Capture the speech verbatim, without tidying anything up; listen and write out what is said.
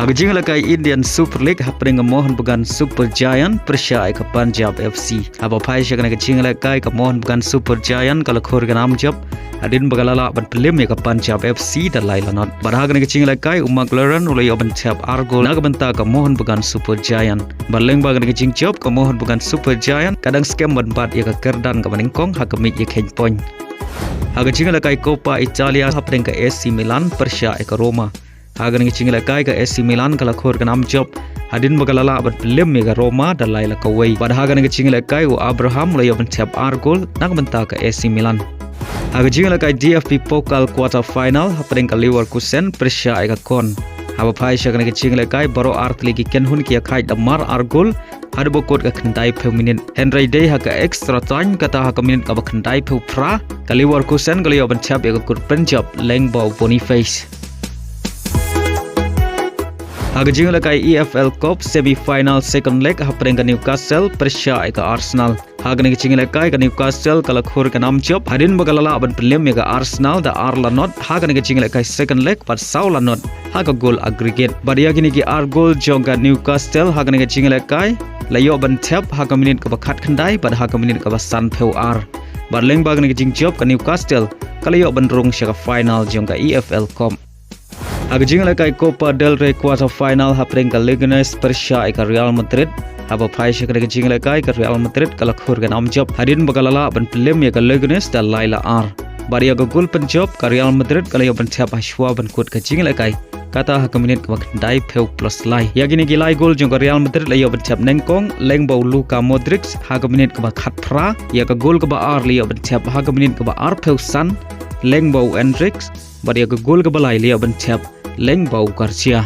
Ha ka jingïalehkai Indian Super League hapdeng ka Mohun Bagan Super Giant pyrshah ïa ka Punjab F C. Haba phai sha kane ka jingïalehkai ka Mohun Bagan Super Giant ka la khur ka nam jop hadien ba ka la lah ban pynlem ïa ka Punjab F C da lai la not. Bad ha kane ka jingïalehkai u McLaren u la ïoh ban thep ar gol na ka bynta ka Mohun Bagan Super Giant. Bad lyngba kane ka jingjop ka Mohun Bagan Super Giant ka dang skhem ban bat ïa ka kyrdan kaba nyngkong ha ka miej ïakheiñ point. Ha ka jingïalehkai Coppa Italia hapdeng ka A C Milan pyrshah ïa ka Roma. Ha kane ka jingïalehkai ka A C Milan ka la khur ka nam jop hadien ba ka la lah ban pynlem ïa ka Roma da lai la kawei. Bad ha kane ka jingïalehkai u Abraham u la ïoh ban thep ar gol na ka bynta ka A C Milan. Ha ka jingïalehkai D F B Pokal quarter final hapdeng ka Leverkusen pyrshah ïa ka Köln. Haba phai sha kane ka jingïalehkai baroh ar tylli ki kynhun ki ïakhaid da mar ar gol haduh ba kut ka khyndaiphew minit. Hynrei dei ha ka extra time kata ha ka minit kaba khyndaiphew phra ka Leverkusen ka la ïoh ban thep ïa ka kut pynjop lyngba u Boniface. Ha ka jingïalehkai E F L Cup semi final second leg hapdeng ka Newcastle pyrshah ïa ka Arsenal. Ha kane ka jingïalehkai ka Newcastle ka la khur ka nam jop hadien ba ka la lah ban pynlem ïa ka Arsenal da ar la not ha kane ka jingïalehkai second leg bad saw la not ha ka gol aggregate. Bad ïa kine ki ar gol jong ka Newcastle ha kane ka jingïalehkai la ïoh ban thep ha ka minit kaba khatkhyndai bad ha ka minit kaba sanphew ar. Bad lyngba kane ka jingjop ka Newcastle ka la ïoh ban rung sha ka final jong ka E F L Cup. Ha ka jingïalehkai Copa del Rey quarter final hapdeng ka Leganes pyrshah ïa ka Real Madrid. Haba phai sha kane ka jingïalehkai ka Real Madrid ka la khur ka nam jop hadien ba ka la lah ban pynlem ïa ka Leganes da lai la ar. Bad ïa ka gol pynjop ka Real Madrid ka la ïoh ban thep ha shuwa ban kut ka jingïalehkai kata ha ka minit kaba khyndaiphew plus lai. Ïa kine ki lai gol jong ka Real Madrid la ïoh ban thep nyngkong lyngba u Luka Modric ha ka minit kaba khatphra. Ïa ka gol kaba ar la ïoh ban thep ha ka minit kaba arphew san lyngba u Endrick. Bad ïa ka gol kaba lai la ïoh ban thep lyngba u Garcia.